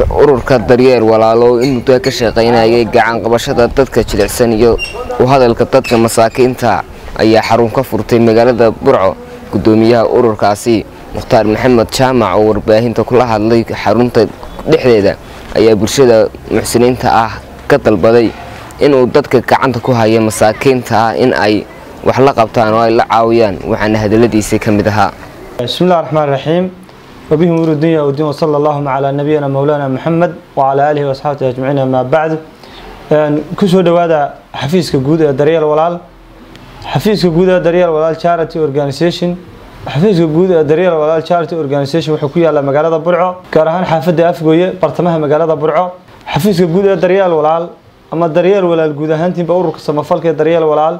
Ururka Daryeel Walaalo in muddo ka shaqaynayay gacan qabashada dadka jilicsan iyo u hadalka dadka masaakiinta ayaa xarun ka furtay magaalada Burco. Gudoomiyaha ururkaasi Mukhtaar Maxamed Jaamac oo warbaahinta kula hadlay xarunta dhexdeeda ayaa bulshada muxsiniinta ah ka dalbaday inuu dadka gacanta ku haya masaakiinta ah in ay wax la qabtaan oo ay la caawiyaan, waxaana hadaladiisii ka mid ahaa: بسم الله الرحمن الرحيم، وبه أمور الدنيا والدين، وصلى اللهم على نبينا مولانا محمد وعلى آله وأصحابه أجمعين، أما بعد. Kusoo dhawaada xafiiska guud ee Daryeel Walaal, xafiiska guud ee Daryeel Walaal Charity Organization. Xafiiska guud ee Daryeel Walaal Charity Organization wuxuu ku yaalaa magaalada Burco, gaar ahaan xaafadda Afgooye, bartamaha magaalada Burco. Xafiiska guud ee Daryeel Walaal ama Daryeel Walaal guud ahaantiinba, ururka samafalka ee Daryeel Walaal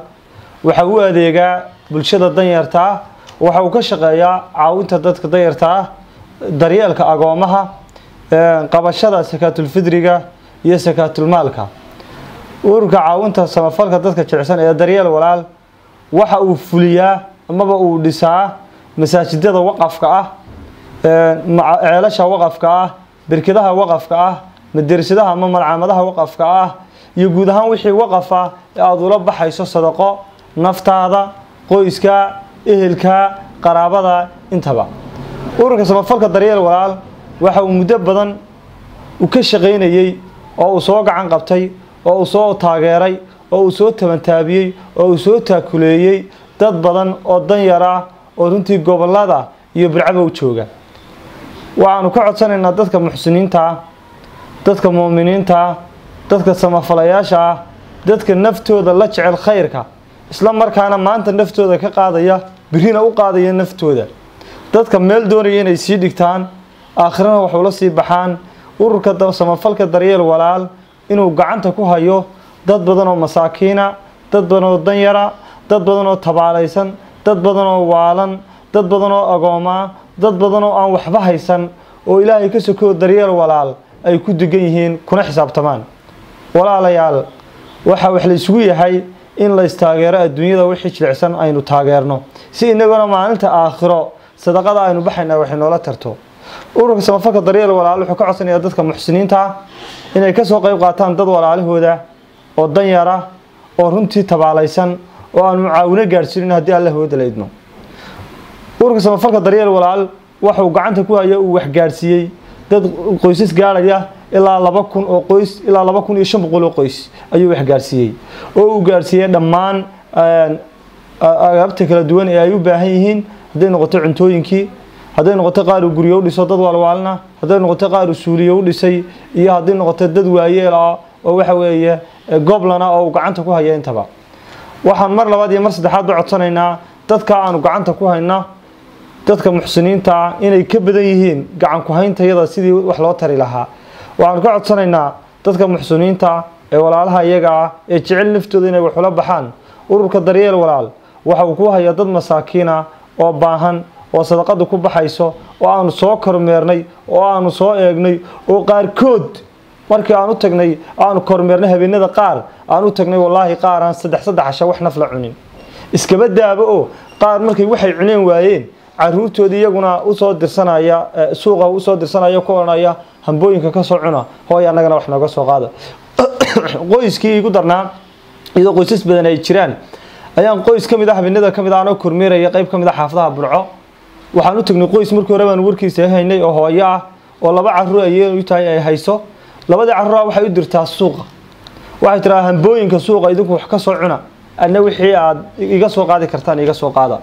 waxa uu adeegaa bulshada danyarta ah, waxa uu ka shaqeeyaa caawinta dadka danyarta ah, daryeelka agoomaha, qabashada sakaatulfidriga iyo sakaatulmaalka. Ururka caawinta samafalka dadka jilicsan ee Daryeel Walaal waxa uu fuliyaa amaba uu dhisaa masaajidada waqafka ah, ceelasha waqafka ah, berkadaha waqafka ah, madarasadaha ama malcaamadaha waqafka ah iyo guud ahaan wixii waqaf ah ee aada ula baxayso sadaqo naftaada, qoyska, ehelka, qaraabada intaba. Ururka samafalka Daryeel Walaal waxa uu muddo badan uu ka shaqaynayey oo uu soo gacan qabtay oo uu soo taageeray oo uu soo tabantaabiyey oo uu soo taakuleeyey dad badan oo danyar ah oo runtii gobolada iyo Burcaba u jooga. Waxaanu ka codsanaynaa dadka muxsiniinta ah, dadka muuminiinta ah, dadka samafalayaasha ah, dadka naftooda la jecel khayrka, isla markaana maanta naftooda ka qaadaya, birina u qaadaya naftooda, dadka meel doonaya inay sii dhigtaan, aakhirana wax ula sii baxaan, ururka samafalka Daryeel Walaal inuu gacanta ku hayo dad badan oo masaakiina, dad badan oo danyara, dad badan oo tabaalaysan, dad badan oo waalan, dad badan oo agoomaa, dad badan oo aan waxba haysan oo Ilaahay ka sokoo Daryeel Walaal ay ku degan yihiin kuna xisaabtamaan. Walaalayaal, waxa wax la isugu yahay in la istaageero, adduunyada wixii jilicsan aynu taageerno, si inaguna maalinta aakhiro sadaqada aynu baxayna waxay noola tarto. Ururka samafalka Daryeel Walaal wuxuu ka codsanayaa dadka muxsiniinta ah inay kasoo qayb qaataan dad walaalahooda oo danyara oo runtii tabaalaysan oo aan mucaawino gaadhsiinin haddii Alla hooda la idmo. Ururka samafalka Daryeel Walaal waxuu gacanta ku haya uu wax gaadhsiiyey dad qoysas gaadhaya ilaa 2000 oo qoys, ilaa 2500 oo qoys ayuu wax gaadhsiiyey oo uu gaadhsiiyey dhammaan agaabta kala duwan ee ay u baahan yihiin, hadday noqoto cuntooyinkii, hadday noqoto qaar uu guryo u dhiso dad waalwaalna, hadday noqoto qaar uu suuliyo u dhisay, iyo hadday noqoto dad waayeel ah oo waxa weeye goblana oo uu gacanta ku haya intaba. Waxaan mar labaad iyo mar saddexaad ba codsanaynaa dadka aanu gacanta ku hayna, dadka muxsiniinta ah, inay ka badan yihiin gacan ku hayntayada sidii wax loo tari lahaa. Waxaanu ka codsanaynaa dadka muxsiniinta ee walaalaha iyaga ah ee jecel naftooda inay wax ula baxaan, ururka Daryeel Walaal waxa uu ku hayaa dad masaakiina oo baahan oo sadaqadu ku baxayso oo aanu soo kormeernay oo aanu soo eegnay oo qaarkood markii aan u tagnay, aanu kormeernay, habeenada qaar aan u tagnay, wallaahi qaar aan saddex saddex casho wax naf la cunin iskaba daabo, oo qaar markay waxay cuneen waayeen caruurtoodii iyaguna usoo dirsanaya suuqa, usoo dirsanaya, ku odhanaya: "Hambooyinka ka soo cuna hooy, annagana wax nooga soo qaada." Qoyskii igu darnaa, iyadoo qoysas badan ay jiraan, ayaan qoys ka mid ah habeenada ka mid ah anoo kormeeraya qayb ka mid ah xaafadaha Burco waxaan u tagnay qoys markii hore baan warkiisa haynay oo hooyo ah oo laba caruur ayay u tahay ay hayso. Labadii caruur waxay u dirtaa suuqa, waxay tiraa: "Hambooyinka suuqa idinku wax ka soo cuna, adna wixii aad iga soo qaadi kartaan iga soo qaada."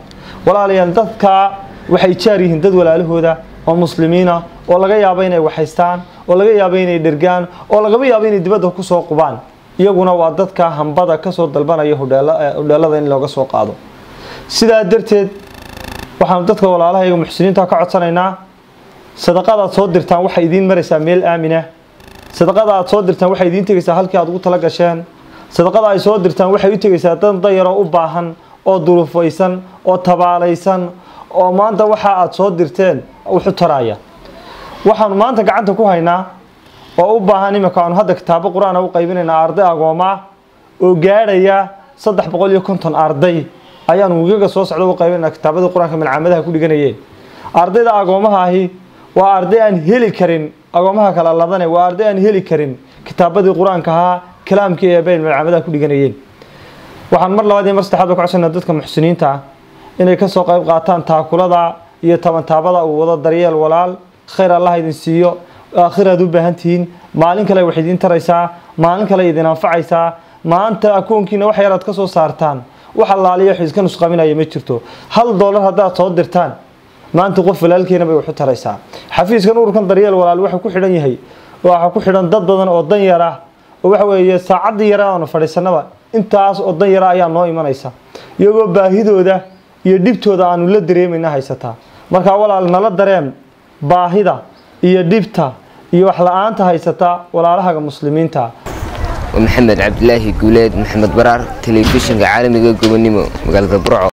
Walaalayaal, dadka waxay jaar yihiin dad walaalahooda oo muslimiina oo laga yaabo inay waxhaystaan, oo laga yaabo inay dhergaan, oo lagaba yaabo inay dibadda kusoo qubaan. Iyaguna waa dadka hambada kasoo dalbanaya hudheelada in looga soo qaado. Sidaa darteed waxaanu dadka walaalaha iyaga muxsiniinta ka codsanaynaa: sadaqada aad soo dirtaan waxay idiin maraysaa meel aamina, sadaqada aad soo dirtaan waxay idiin tegaysaa halkii aad ugu tala gasheen, sadaqada ay soo dirtaan waxay u tegaysaa dad danyaroo u baahan oo duruufaysan oo tabaalaysan oo maanta waxa aad soo dirteen wuxu taraya. Waxaanu maanta gacanta ku haynaa oo u baahan imika aanu hadda kitaabo qur-aan u qaybinaynaa arday agoomaa oo gaadhaya 350 arday ayaanu wigaga soo socda u qaybinaynaa kitaabada qur-aanka malcaamadaha ku dhiganayeen. Ardayda agoomaha ahi waa arday aan heli karin Agoomaha kala ladane waa arday aan heli karin kitaabadii Qur-aanka ahaa, kalaamkii eebeen malcamadaha ku dhiganayeen. Waxaan mar labaad iyo mar saddexaad ka codsanaa dadka muxsiniinta ah inay kasoo qayb qaataan taakulada iyo tabantaabada uu wado Daryeel Walaal. Khayr Allah idin siiyo, aakhiraad u baahan tihiin. Maalin kale wax idiin taraysaa, maalin kale idin anfacaysaa. Maanta akoonkiina wax yaraad ka soo saartaan, wax allaaliya wax iska nusqaminaya ma jirto. $1 haddaad soo dirtaan maanta, qof walaalkeena bay wax u taraysaa. Xafiiskan ururkan Daryeel Walaal wuxuu ku xidhan yahay, waxaa ku xidhan dad badan oo dan yar ah, oo waxa weeye saacaddii yara aanu fadhiisanaba intaas oo dan yara ayaa noo imanaysa, iyagoo baahidooda iyo dhibtooda aanu la dareemayna haysataa. Markaa walaal, nala dareem baahida iyo dhibta iyo wax la-aanta haysata walaalahaga muslimiinta. Maxamed Cabdilaahi Guuleed, Maxamed Baraar, telefishinka caalamiga Gobonimo, magaalada Burco.